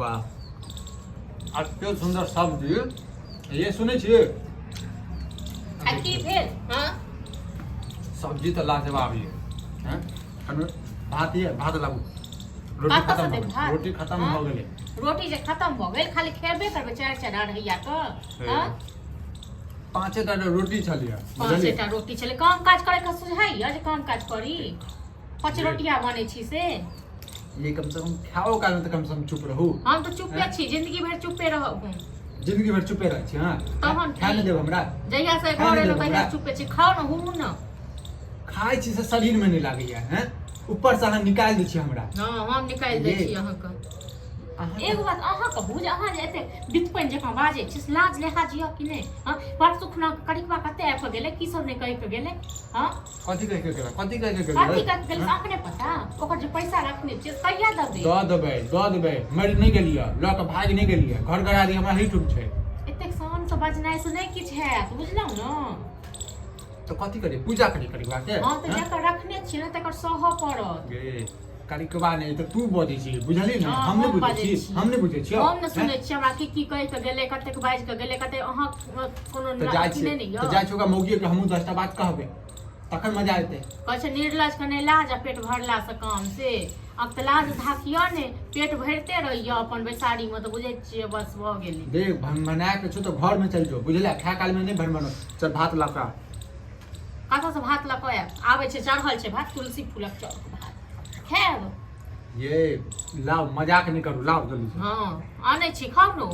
वाह, एते सुन्दर सब्जी ये सुनै छियै। आ की भेल? हाँ। सब्जी तऽ लाजवाब ये हैं। हमे भात ये, भात लाबू, रोटी कतऽसँ खत्म भऽ देब गेल। भात? रोटी खत्म हाँ? भऽ गेलै। रोटी जे खत्म भऽ गेल, खाली खेबे करबै चारि चारि अढ़ैया के? हाँ? पाँचे टा रोटी छलियै। पाँचे टा रोटी छलै। काम काज करे के सुझाइया जे काम काज करी, पाँच रोटिया बनै छी से। ये कम से कम खाओ काल में तो कम से कम चुप रहू। हम तऽ चुपे छी, जिंदगी भरि चुपे रहब हम। जिंदगी भरि चुपे रहै छी? हाँ। तहन खाए नहि की? देब हमरा। जहिया से खाए घर नहि एलहुँ देब तहिया हमरा। चुपे छी। खाउ ने, हुरू ने। खाइ छी से शरीर में नहीं लागैया हैं, ऊपर से अहाँ निकालि दै छी हमरा। हँ, हम निकालि दै छी अहाँके। एगो बात अहाँ कहू जे अहाँ जे एते बितपनि जकाँ बाजै छी से लाज लेहाज यऽ कि नहि? हँ, परसू खुना करिकबा कते आबि कऽ गेलै, की सब नहि कहि कऽ गेलै? हँ। कथी कहि के गेलै? कथी कहि के गेलै? कथी कहि के गेलै से अपने पता। ओकर जे पैसा रखने छियै से कहिया देबै? दऽ देबै, दऽ देबै। मरि नहि गेलियै, लऽ कऽ भागि नहि गेलियै। घर घरारी हमरा ही ठुम छै। एतेक शान से बजनाइ से नहि किछु हैत, बुझलहुँ ने? तऽ कथी करियै? पूजा करियै करिकबा के? हँ, तऽ जकर रखने छियै ने तकर सहऽ पड़त। गे करिकबा नहि तऽ तू बजै छी, बुझलिही ने? हँ, हम नहि हम बुझै बाजै छी। छी। हम नहि बुझै छियौ। हम ने सुनै छियै हमरा की की कहि कऽ गेलै, कतेक बाजि कऽ गेलै, कतेक अहाँ कोनो तऽ जाइ अथी छियै नहि ने तऽ यऽ। जाइ छियै ओकरा मौगिए के हमहूँ 10टा बात कहबै, तखन मजा एतै। कहै छै निर्लज के नहि लाज आ पेट भरला से काम से। आब तऽ लाज धाक यऽ ने, पेट भरिते रहैया अपन बैसारी मे तऽ बुझै छियै बस भऽ गेलै। देख, भनभना के छौ तऽ घर में चलि जो, बुझले? खाय काल में नहि भनभनो। चल, भात लऽ कऽ आ। कतऽ से भात लऽ कऽ आयब? आबै छै, चढ़ल छै भात, तुलसी फूलक चौक भात खायब। ये लाओ, मजाक नहीं करू, लाओ जल्दी से। हँ, आनै छी, खाउ ने।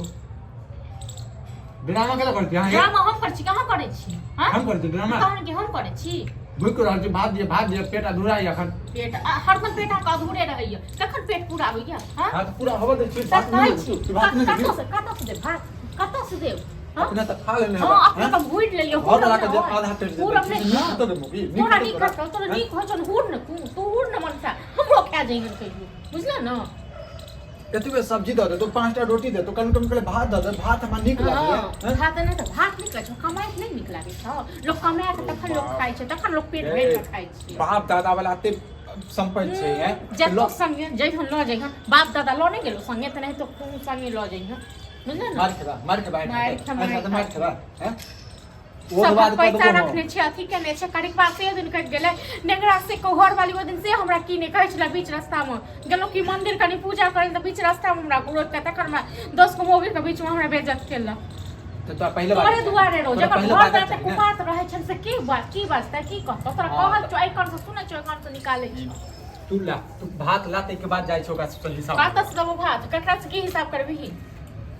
ड्रामा केला करै छी अहाँ ये? ड्रामा हम करै छी? कहाँ करै छी? हँ? हम करै छी ड्रामा? तहन की हम करै छी? भूख रहल छी, भात दिअ, भात दिअ, पेट अधूरा यऽ अखन। पेट हरदम पेट अहाँके अधूरे रहैया, कखन पेट पूरा होइया? हँ? हाँ, तऽ पूरा होबऽ दै छी। तऽ भात कहै नहि छी दै छी, भात नहि दै कतऽ छी। से, कतऽ से देब भात? कतऽ से देब? हँ? अपने तऽ खा लेने हँ, हेबै, अपने हैं? तऽ घुरि लेलियै। घर वाला के जे आधा पेट जे हुरब दै नहि छी, नीक तऽ मौगी, नीक तोरा तऽ नीक तोरा। हेतौ? तोरा हैं? नीक होइ छौ? हुर ने तू, तू हुर ने मनसा, हमरो खा जइहन कहियो, बुझल ने? एतबे सब्जी दऽ देतो, 5टा रोटी देतो, कम कम के भात दऽ दे। भात हमरा नीक लागैया। हँ, हैं? भात नहि तऽ भात नीक लागै छौ? कमाइ नहि नीक लागै छौ? लोक कमा कऽ तखन लोक खाइ छै, तखन लोक पेट भरि कऽ खाइ छै। बाप दादा वाला एते सम्पत्ति छै हैं? जतो लोक संगे जइहन लऽ जइहन। बाप दादा लऽ नहि गेलो संगे तऽ नहि तो तू संगे लऽ जइहन, बुझल ने? मार खेबा, मार खेबा। मारि खा, मारि खा। मार खेबा हैं? ओ सब बाद पैसा कऽ देबो। रखने छै, अथी केने छै। करिकबा से दिन कटि गेलै नेंगरा से घर वाली ओहि दिन से हमरा की नहि कहै छलै। बीच रास्तामे गेलहुँ कि मंदिर कनि पूजा करै तऽ बीच रास्तामे हमरा रोकि कऽ तखन हमरा 10 गो मौगीके बीचमे हमरा बेइज्जत केलक। तऽ तोरा पहिले बात तोरे दुआरे रहो तोरा जकर पहिले घर बात पर चाही ने। कुपात रहै छै से की बात, की बाजतै, की कहतौ तोरा? हँ, कहल छौ, एहि कान से सुनै छौ, एहि कान से निकालै छौ। तू ला, तू भात ला, ताहिके बाद जाइ छौ ओकरा से हिसाब। कतऽ से देबौ भात? ककरा से की हिसाब करबिही?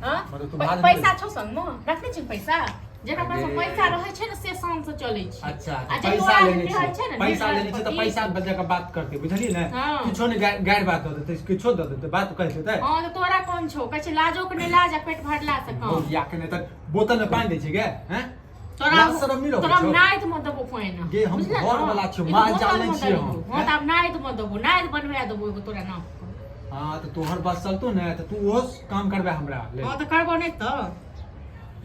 हँ? मतलब तू भात नहि पैसा छौ संगमे? रखने छी पैसा? जेकरा पास अरे। पैसा रहै छै ने से शान से चलै छै। अच्छा। आ जे पैसा तोरा लेने रहै छै छै ने, पैसा लेने छै तऽ निर्लज पैसा बदला के बात करते, बुझलियै ने? हँ। किछो ने गारि बात दऽ देतै, किछो दऽ देतै, बात कहि देतै। हँ, तऽ तोरा कोन छौ? कहै छै लाजो के नहि लाज आ पेट भरला से कम। बौआ के नहि तऽ बोतल में पानि दै छै गे हैं? तोरा लाज शरम नहि रहै तोरा छौ? नाइद मे देबो पानि। गे, हम बुझले घर ने? वाला छियौ, ई तऽ माल जाल बोतल नहि मे छियै देबो। हम, हँ, तऽ आब नाइद मे देबो, नाइद बनवा देबो एगो तोरा नाप के। हँ, तऽ तोहर बस चलतो ने तऽ तू ओहो काम करबे हमरा लेल। हँ, तऽ करबो नहि तऽ?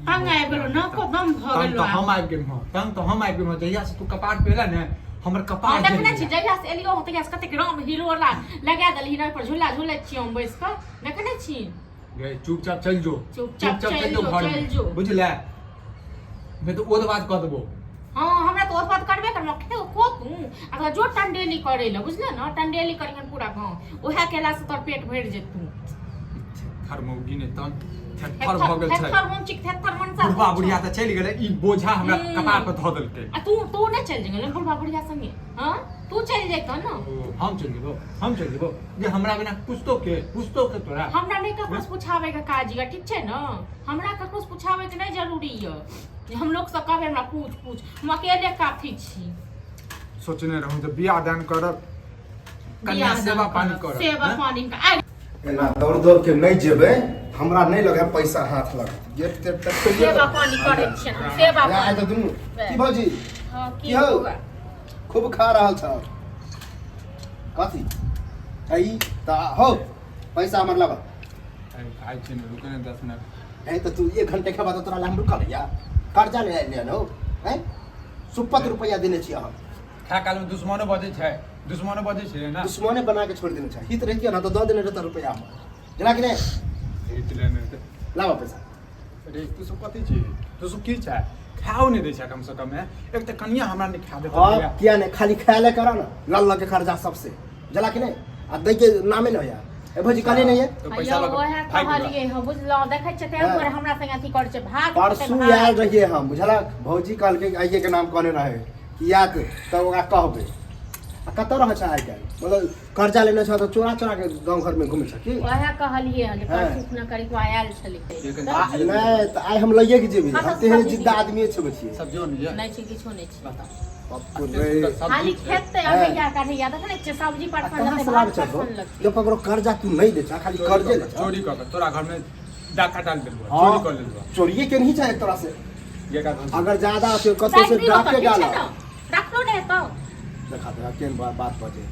तंग आबि गेलो, नाको दम भऽ तंग गेलो। तऽ हम आबि गेलहुँ, तंग तऽ हम आबि गेलहुँ। जहिया से तू कपाट पे एला ने, हमर हम कपार जरि देखने छी गेलै। जहिया से एलियो हँ तहिया से कतेक राम हिलोला लगा देलही, ओहि पर झूला झूलै छी हम बैस कऽ, देखने छी। गे, चुपचाप चलि जो। चुपचाप चलि जो जो, घर चलि जो। बुझले? नहि तऽ ओत बात कऽ देबो। हँ, हमरा तऽ ओत बात करबे करबो। खे खो तू आ जो टंडेली करै लए, बुझले ने? टंडेली करिहन पूरा गाँव, उएह केलासँ तोर पेट भरि जेतू। थेथर मौगी ने तहन थेथर भऽ गेल छै। थेथर हम छी थेथर मनसा? बुढ़बा बुढ़िया तऽ चलि गेलै, ई बोझा हमरा कपार पर धऽ देलकै। आ तू, तू नहि चलि गेलै बुढ़बा बुढ़िया संगे? हँ, तू चलि जैतह ने। ओ, हम चलि जेबो, हम चलि जेबो जे हमरा बिना पूछतो के, पूछतो के तोरा? हमरा नहि ककरो से पूछाबै के काज यऽ, ठीक छै ने? हमरा ककरो से पूछाबै के नहि जरूरी यऽ जे हम लोक से कहबै हमरा पूछ पूछ। हम अकेले काफी छी। सोचने रहूं जे बियाह दान करब, कन्या बियाह दान सेवा पानी करब, करब। सेवा हैं? पानी के आइ एना दौड़ दौड़ के नहि जेबै, हमरा नहि लगे पैसा हाथ लग गेट तेट तक। सेवा पानी करै छियनि हम, सेवा आइ पानी। तऽ दुनू की भौजी? हँ, की की हौ? बौआ? खूब खा रहल छौ कथी? ई तऽ हौ, पैसा हमर लाबऽ। अरे, खाइ छी ने, रुके ने 10 मिनट। नहीं तऽ तू एक घंटे खेबा तऽ तोरा लए हम रुकल या कर्जा ले आयल हौ? हैं, सुपत रुपैआ देने छियै हम। खाय काल में दुश्मनो बजै छै, दुश्मनो बजै छै ने। दुश्मने बना के छोड़ देने छै। हित रहितियै ने तऽ दऽ देने रहता रुपैआ हम, जेना कि नहि। लाबऽ पैसा। अरे तू सब कथी छी, तू सब की छै, खाओ नहीं दै छै कम से कम है। एक तऽ कनिया हमरा नहीं खा देत। हाँ, किया नहीं, खाली खाए करा ना लल लल के कर्जा सबसे जला कि नहीं आ दै के नामे नहीं होया। ए भौजी कहने नहीं है। तो पैसा यौ लऽ कऽ ओएह भागि गेलौ। कहलियै हँ, बुझलहुँ, देखै छियै ताहि दुआरे हमरा संगे अथी करै छै भाग परसू आयल रहियै हम, बुझलक? भौजी कहलकै आइए के नाम कहने रहे कि आयत तऽ ओकरा कहबै। आ कतऽ रहै छै आइ काल्हि? मतलब कर्जा लेने छ तऽ चोरा चोरा के गाँव घर में घुमै छ की? ओएह कहलियै हँ जे हाँ। परसू खुना करी को आयल छलै। लेकिन नहि तऽ आइ हम लइए के जेबै। हाँ, हम तऽ तेहन सब्जी जिद्दा दियौ। आदमी छेबै छियै। सब्जियो नहीं है। नहि छै, किछो नहि छै। बता। बाप एते रे। सुन्दर सब्जी खाली छै। खेतै हाँ। अढ़ैया कढ़ैया देखै नहि छियै, सब्जी आ परसन कहाँ लगतै, से भात लाबै छ परसन लगतै। जब ककरो कर्जा तू नहीं दै छ, खाली कर्जे लै छ। चोरी कऽ के तोरा घर में डाका डाल देलबो, हाँ, चोरी कऽ लेलबो। चोरिए के नहीं चाहे तोरा से। ये का धन। अगर ज्यादा छै कतौ से राखि दियौ तऽ डाके ठीक छै डाला ने, राखलो नहि हेतौ। देखा देखा केहन बात बजे,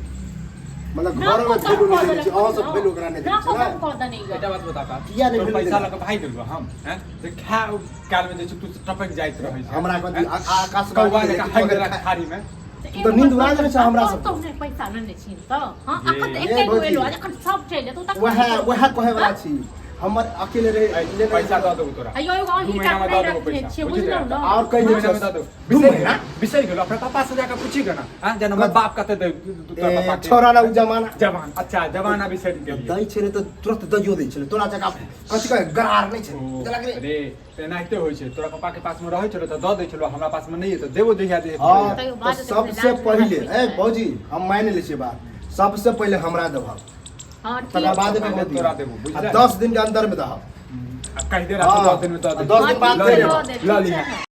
मतलब नाको घर में कम वैल्यू कऽ नहीं दै देलक, छै, अहाँ सब वैल्यू ओकरा नहि दै नाको छै कम ने। कऽ देने यऽ। एकटा बात बता ता। किया नहि तोर भेल पैसा देला? लऽ कऽ भागि गेलबो हम, हैं? जे खा काल में जे छै तू टपक जाइत रहै छै। हमरा कथी हैं? आकाश कौआ जकाँ हाइक देलक थारी में। तू तऽ नींद उड़ा देने छ हमरा सब। कतौ नहि पैसा लेने छी तऽ हँ, अखन तऽ ये एके गो भौजी। एलो, जखन सब चलि जेतौ तखन वएह वएह कहै वाला छी, हमर अकेले रहे लेने पैसा दऽ देबो तोरा। अयो एगो दू अहीं महीना में टा दऽ नहि देबो रखने पैसा, छियै, बुझलियै? बुझलहुँ ने? आओर कहि दू दै महीना में छै दऽ देबो। दू बिसरि महीना? गेलौ, बिसरि गेलौ। अपना पापा से जाके पूछी गे ना, हाँ, जेना हमर बाप कते दे तोरा ए, पापा के। छोड़ा ना उ जमाना। जवान, अच्छा जमाना बिसरि गेलियै। दै छै ने तऽ तुरंत दैयो दै छलै, तोरा जकाँ कथी कहै गरार नहि छै। ओ, देलक रे। अरे तऽ एनाहिते होइ छै, तोरा पापा के पास में रहै छलो तऽ दऽ दै छलो, हमरा पास में नहि है तऽ देबो जहिया दे। हाँ, तैयो तऽ बात तऽ सबसे लाज पहिले होइ ए छै। भौजी हम मानि लै छियै बात, सबसे पहिले हमरा देबह, हँ, ठीक। तकर बाद पहिले तोरा देबो, आ बुझले? 10 दिन के अंदर में दहब। आ कहि दे रहा हाँ, 10 दिन में दऽ दे। 10 दिन बाद लऽ फेर लिहें, दऽ दे, लऽ ठीक छै लिहें। ने?